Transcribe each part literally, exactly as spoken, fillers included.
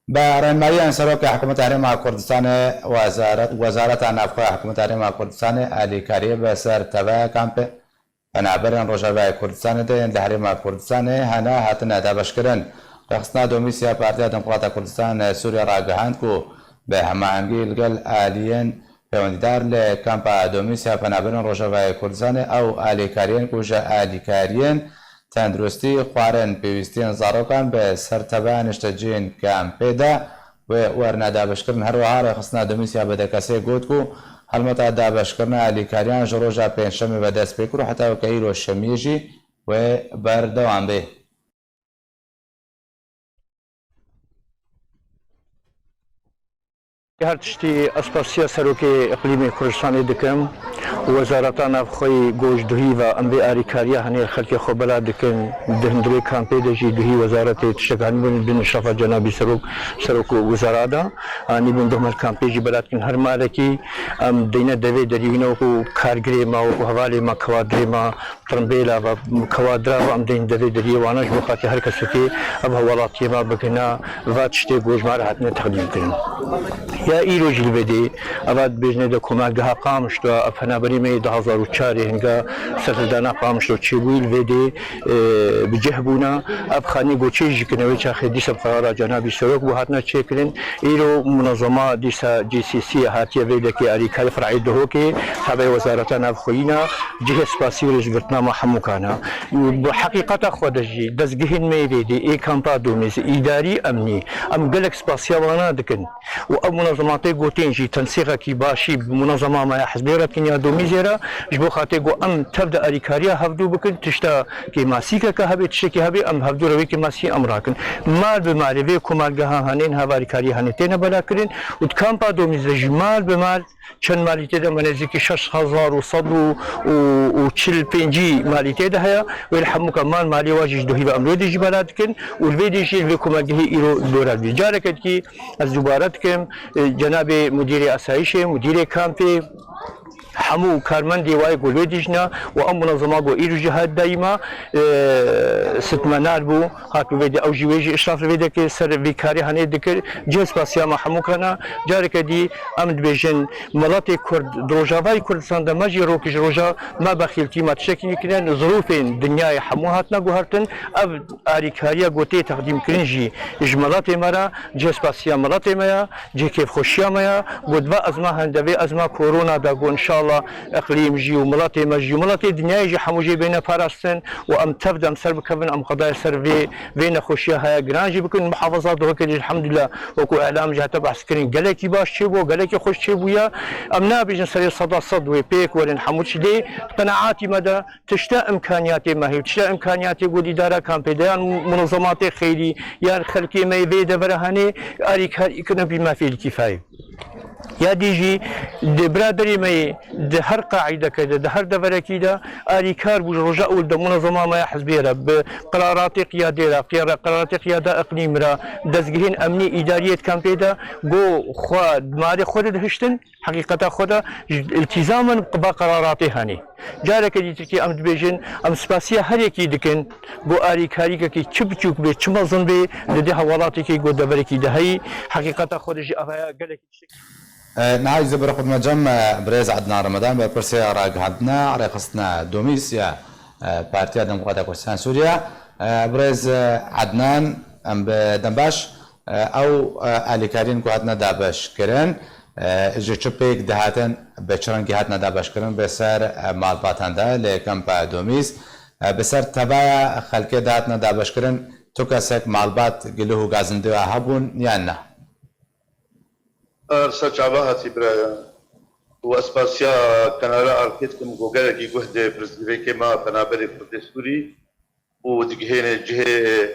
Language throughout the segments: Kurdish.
Bi rênmayiyên Serokê Hikûmeta Herêma Kurdistanê, Wezaret, Wezareta Navxwe ya Hikûmeta Herêma Kurdistanê alîkariyê bi ser teveya kampê penaberên Rojavayê Kurdistanê de yên li Herêma Kurdistanê hene hatine dabeşkirin. Rêxistina Domîs ya Partiya Demokrata Kurdistan Sûriye ragihand ku bi hemahengî li gel aliyên pêwendîdar li kampa Domîs ya penaberên Rojavayê Kurdistanê ew alîkariyên ku ji alîkariyên tenduristî, xwarin, pêwîstiyên zarokan bi ser teveya niştecihên kampê de wê werine dabeşkirin. Her wiha rêxistina Domîs ya B D K S'ê got ku helmeta dabeşkirina alîkariyan ji roja pêncşemê ve dest pê kir û heta weke îro şemiyê jî wê berdewam bê. Her tiştî ez spasiya Serokê Îqlîmê Kurdistanê dikim û Wezareta Navxweyî ku ji duhî ve em vê alîkariya henê xelkê xwe bela dikin. Di hundirê kampê de jî duhî wezaretê tiştek hanibûn bin îşrafa Cenabî Serok, Serok û Wezara de anîbûn duhmel kampê jî bela dikin. Her malekî em deyne devê derî wîne wekû kargirê me, wekû hevalê me, kewadirê me, Tirimbêla ve, kewadira ve em deyên devê deriyê wana ji bo xatirê her kesekê ev hewalatiyê me bigihina va tiştê ku ji me re hatine teqdîm kirin. Ya îro jî li vê dê, eva dibêjine de komelgeha Qamişlo, ev penaberê me yê du hazar û çarê hinga serhildana Qamişlo çêbûyî li vê dê, e, bi cih bûna. Ev xanî goçê jî kirine wê çaxê dîsa bi qerara Cenabî Serok bû hatine çêkirin. Îro munezema dîsa G C C hatiye vê dekê alîkarî Fer'ê Duhokê, tabê Wezareta Navxweyî ne, cihê spasî û rêzgirtina me hemûkan e. Bi heqîqeta xwe de jî dezgehên me yê vê dê, ê kampa Domîz, îdarî, emnî, em gelek spasiya wana dikin. Û ev munezematê gotên jî tensîqekî başî bi munezema me ya hizbê re dikin ya Domîzê re, ji bo xatirê ku em tev de alîkariya hevdû bikin, tişta kêmasîkeke hebe, tiştekî hebe, em hevdû re wê kêmasî em rakin. Mal bi malê vê komelgeha hene, ên hevalîkariyê hene têne belakirin û di kampa Domîz de jî mal bi mal çend malî tê de me nêzîkî şeş hezar û sed û çil pêncî malî tê de heye. Wê li hemûka mal malê wa jî ji duhî ve em li wê dê jî bela dikin û li vê dê jî li vê komelgehê îro dora dibî. Careke dikî ez dubare dikim, e, cenabê mudîrê asayîşê, mudîrê kampê, hemû karmendê wayê ku li wê dijna û em munezema ku îro jî hat dayî me, e, sitmenar bû, hat bi vê de ew jî wê jî îşraf li vê dekê ser vî karê hanê dikir. Cihê spasiya me hemû kana. Careke dî em dibêjin, miletê Kurd di Rojavayê Kurdistan de me jî rok ji roja me bexîltî me tiştekî nikirine. Zirûfên dinyayê hemû hatine guhertin. Ev alîkariya ku tê teqdîmkirin jî ji miletê me re, cihê spasiya miletê me ya. Cihê kêfxweşiya me ya, got, va ezma hende vê ezma korona de, got, înşallah, eqlîm jî û miletê me jî û miletê dinyayê jî hemû jê bêne parastin û em tev de em ser bikevin, em qedaya ser vê, vê nexweşiya heye giran jî bikin. Muhafaza Duhokê jî, elhamdulillah, wekû îlam jî hate behs kirin, gelekî baş çêbû, gelekî xweş çêbûye. Em nabêjin serê seda sed wê pêk werin hemû tişt, lê di qenaatî me de tişta îmkaniyatê me heye, tişta îmkaniyatê ku îdara kampê de yan munezematê xeyrî yan xelkê me yê vê devera hanê alîkarî kirine bî me fêl kîfayê. Ya dî jî di biraderê me yê di her qaîdeke de, di her deverekî de alîkar bû ji roja ewil de munezema me ya hizbê re, bi qeraratê qiyadê re, qiyara-, qeraratê qiyada eqlîm re, dezgehên emnî îdariyê di kampê de, ku xwe di malê xwe de dihiştin, heqîqeta xwe de ji îltîzamin bi qeraratê hanê. Careke dî Tirkî em dibêjin, em spasiya her yekî dikin, ku alîkarîkekî çi biçûk bê, çi mezin bê, li dê hewalatekî ku deverekî de heyî, heqîqeta xwe de jî ev heye gelekî tiştekî. E, niha jî zê bi xwe dime cem, e, birêz Ednan Remedan, berpirsê ragihandina rêxistina Domîs ya, e, Partiya Demokrata Kurdistan Sûriye. E, birêz, e, Ednan, em bi dem baş. Ew, e, alîkariyên ku hatine dabeşkirin, e, ji çi pêk dihatin, bi çi rengî hatine dabeşkirin, bi ser, e, malbatan de li Kempa Domîz, e, bi ser tevaya xelkê de hatine dabeşkirin, tu kesek malbat, gilih û gazindê hebûn yan na? Ersa çava hatî biraya. Û ez spasiya Kanala Arkê dikim ku gelekî guh dê pirsgirêkê me penaberê Kurdê Sûrî û digihêne cihê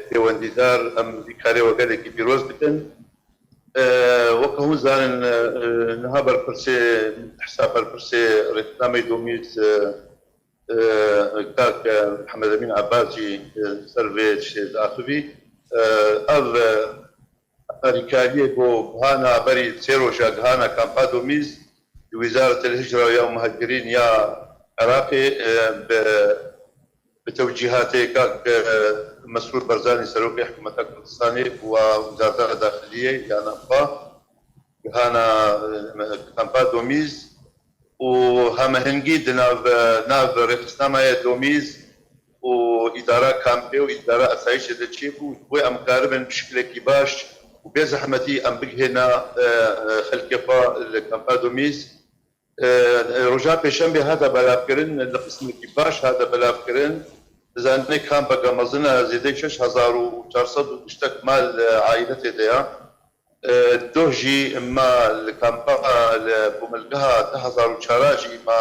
pêwendîdar, em vî karê we gelekî pîroz dikin. E, weke hûn zanin, e, niha berpirsê, hisa berpirsê rêklamê Domîz, e, e, kak, e, Mihemed Emîn Abbas jî, e, ser vê tiştê diaxivî. E, ev, e, Alîkariyê ku gihana berî sê roja gihana kampa Domîz di Wîzaretel Hicra ya Muhacirîn ya Iraqê, e, bi, bi tewcîhatê kak, e, Mesrûr Barzanî, serokê hikûmeta Kurdistanê û wezareta daxiliyê ya navxwe, gihana, e, kampa Domîz û hemahengî di nav, nav rêxistina me ya Domîz û îdara kampê û îdara asayîşê de çêbû, ji bo em karibin bi şiklekî baş û bê zehmetî em bigihêna, e, e, xelkê xwe li kampa Domîz. E, e, roja pêşembê hate belavkirin, li qismekî baş hate belavkirin. Dizanê kampeke mezin e, zêdeyî şeş hezar û çar sed û tiştek mal, e, aîle tê de ya. E, doh jî ma li kampa, li komelgeha du hezar û çar jî ma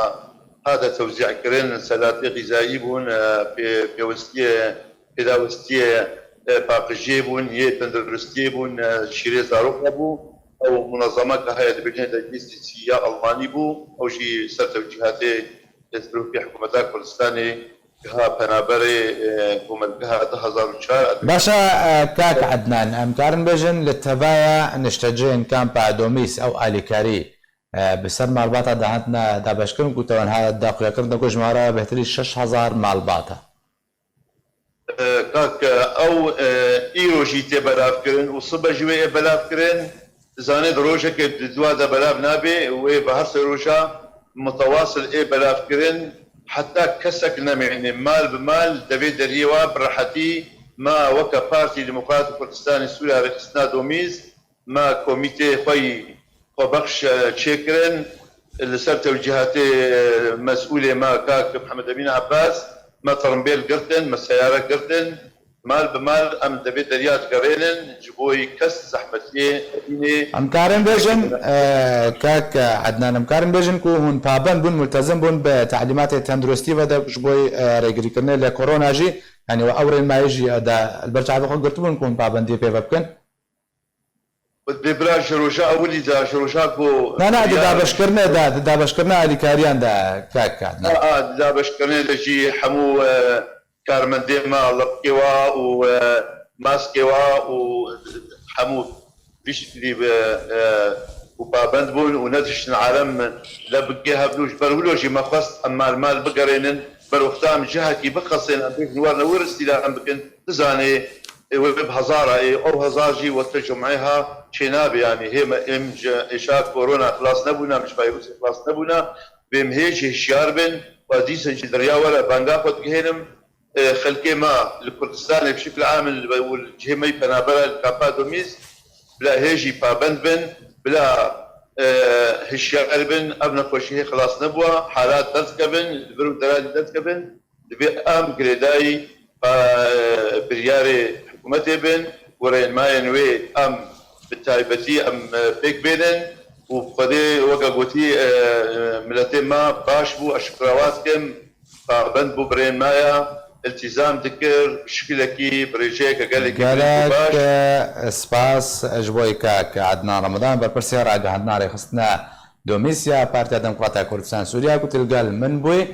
hate tewzî kirin, selatê xîzayî bûn, e, pê-, pêwestiyê, pêdawestiyê, e, paqijiyê bûn, yê tenduristiyê bûn, e, şîrê zarok hebû. Ew munezemeke heye dibêjin H D G C C ya Almanî bû. Ew jî ser tewcîhatê serokê hikûmeta Kurdistanê giha penaberê, e, komelgeha du hezar û çar. Baş e, e, kak Ednan, em karin bêjin li tevaya niştecihên kampa Domîs ew alîkarî, e, bi ser malbata de hatine dabeşkirin ku te wenha daxuyakirin de ku jimara bêhtirî şeş hezar malbat e. E, kak, e, ew, e, îro jî tê belavkirin û sibe jî wê ê belavkirin. Dizanê di rojekê di dua de belav nabe, wê bi her sê roja mitewasil ê belavkirin, heta kesek nemêne. Mal bi mal devê deriyê wa bi rehetî me weke Partî Demokratî Kurdistanê Sûriya Rêxistina Domîz, me komîtê xwe yî xwebexş, e, çêkirin. Li ser tewcîhatê, e, mesûlê me kak Mihemed Emîn Ebbas, me tirimbêl girtin, me seyare girtin. Mal bi mal em devê deriya digerênin, ji bo kes zehmetiyê nebînê. Em karin bêjin, e, kak Ednan, em karin bêjin ku hûn pabend bûn, multezim bûn bi telîmatê tenduristî ve de ji bo, e, rêgirîkirinê li korona jî, yanî we ew rênmayî jî, e, de li ber çavê xwe girtibûn ku hûn pabendiyê pê ve bikin? Dê bira ji roja ewilî de, ji roja ku... Na, na, di dabeşkirinê de, di dabeşkirina alîkariyan de, kak Ednan. A, a, di dabeşkirinê de jî hemû, e, karmendê me lipkê wa û, e, maskê wa û hemû vî şiklî bi, e, û pabend bûn û nediştin alem le bigê hevdû. Ji ber wilo jî me xwest em mal mal bigerênin, ber wexta em cihekî bixesên, em bêjin werine wir îstîlem bikin, dizanê, ê, wê bi hezara, ê, ew hezar jî wekî cumeyê ha çênabe, yanî hê me, êm ji êşa korona xilas nebûne, em ji vîrusê xilas nebûne, bêm hê jî hişyar bin, û ez dîsa jî di riya we re banga xwe digihênim, e, xelkê me li Kurdistanê bi şekil am û li cihê me yî penabera li kampa Domîz, bila hê jî pabend bin, bila, e, hişyar bin, ev nexweşî hê xilas nebûa, halat derdikevin, li vir û deralî derdikevin, divê em girêdayî, e, biryarê hikûmetê bin û rênmayên wê em bi taybetî em, e, pêk bênin û Xwedê weke gotî, e, miletê me baş bû, ez şikra wa dikim, pabend bû bi rênmaya, iltîzam dikir, bi şikilekî, bi rêjeyeke gelekî bilind û baş. Gelek, e, spas ji bo kak Ednan Ramadan, berpirsê ragihandina rêxistina Domîs ya Partiya Demokrata Kurdistan Sûriya ku tu li gel min bûyî.